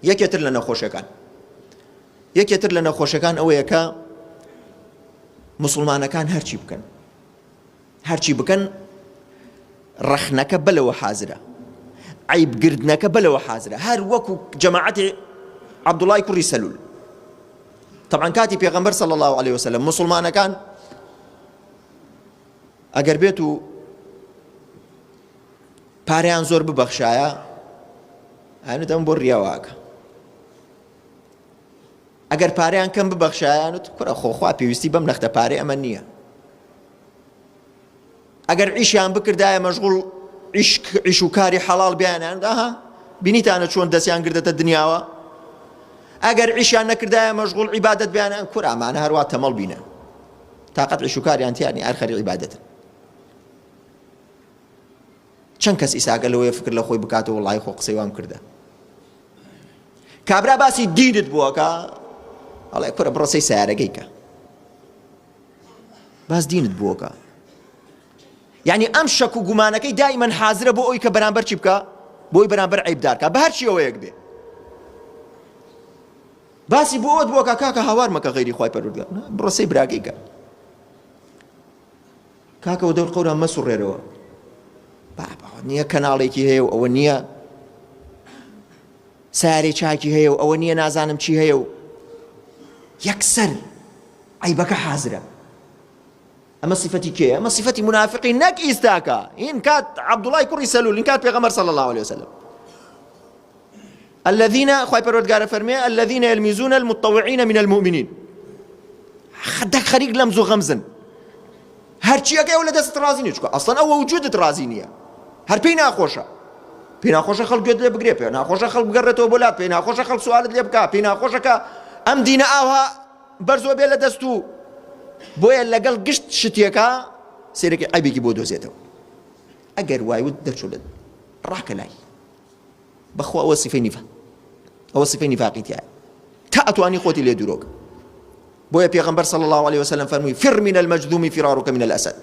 یەکێ تر لە نەخۆشیەکان یەکێ تر لە نەخۆشیەکان ئەوەیە کە موسڵمانەکان هەرچی بکەن هەرچی بکەن ڕەخنەکە بەلەوە حازرە عیب گردنەکە بەلەوە حازرە هەر وەکو جەماعەتی عەبدوڵای کوڕی سەلول طبعا کاتی پێغەمبەر صلی الله علیه وسلم مسلمانەکان ئەگەر بێت و پارەیان زۆر ببەخشایە ئەیانوت ئەم بۆ ڕیاواکە ئەگەر پارەیان کەم ببەخشایانوت کوڕە خۆخوا پێویستی بەم نەختە پارەی ئەمە نییە ئەگەر عیشیان بکردایە مەشغوڵ عیش و کاری حەڵاڵ بیانیان ئەها بینیتانە چۆن دەستیان گردەتە دنیاوە ئەگەر عیشیان نەکردایە مەشغوڵ عیبادەت بیانیان کورە ئەمانە هەروا تەمەڵ بینە تاقەت عیش و کاریان تیانی هەر خەری عیبادەتن چەند کەس ئیساگە لەوەیە فکر لە خۆی بکاتەوە وڵی خۆ قسەی وام کردە کابرا باسی دینت بووەکە ئەڵێ کورە بڕۆ سەی سیارەکەی کە باس دینت بووەکە یعنی ئەم شەک و گومانەکەی دائیمەن حازرە بۆ ئەوی کە بەرامبەر چی بکە بۆی بەرامبەر عیبدارکە بە هەر چیەوەیەک بێ باسی بۆ ئەوت بۆکە کاکە هاوار مەکە غەیری خوای پەروەردگار بڕۆ سەی براگەی کە کاکە وە دەور قەوران مەسوڕێرەوە بابا نییە کەناڵێکی هەیە و ئەوە نییە سارێ چاکی هەیە و ئەوە نییە نازانم چی هەیە و یەکسەر عیبەکە حازرە ئەمە سیفەتی کێیە؟ ئەمە سیفەتی منافقی نەک ئیستاکە این کات عەبدوڵای کوڕی سەلول این کات پێغەمبەر صلی الله علیه وسلم الذين خوای پەروەردگارە فەرمێ الذين يلمزون المتطوعين من المؤمنين خدك خەریک لەمز و غەمزن هەرچیەکە ئەو لە دەست ڕازی نیە چکە ئەسڵەن ئەوە وجودت ڕازی نییە هەر پێی ناخۆشە پێی ناخۆشە خەڵک گوێت لێ بگرێ پێ ناخۆشە خەڵک بگەڕێتەوە بۆ لات پێی ناخۆشە خەڵک سوالت لێ بکا پێی ناخۆشەکە ئەم دینە ئاوها بەرزۆ بێ لە دەست و بۆیە لەگەڵ گشت شتێکا سێرەکی عەیبێکی بۆ دۆزێتەوە ئەگەر وای وت دەرچوو لە ڕاکە لای بەخوا ئەوە سیفەی نیفا ئەوە سیفەی نیفاقی تایە تا ئەتوانی خۆتی لێ دوورۆک بۆیە پێغەمبەر صلی الله علیه وسلم فەرمووی فر من المجذوم فرارك من الاسد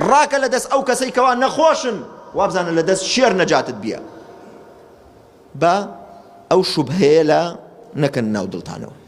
ڕاکە لە دەست ئەو کەسەی کەوا نەخۆشن وابزانە لە دەست شێر نەجاتت بیە با ئەو شوبهەیە لە نەکەن ناو دڵتانەوە.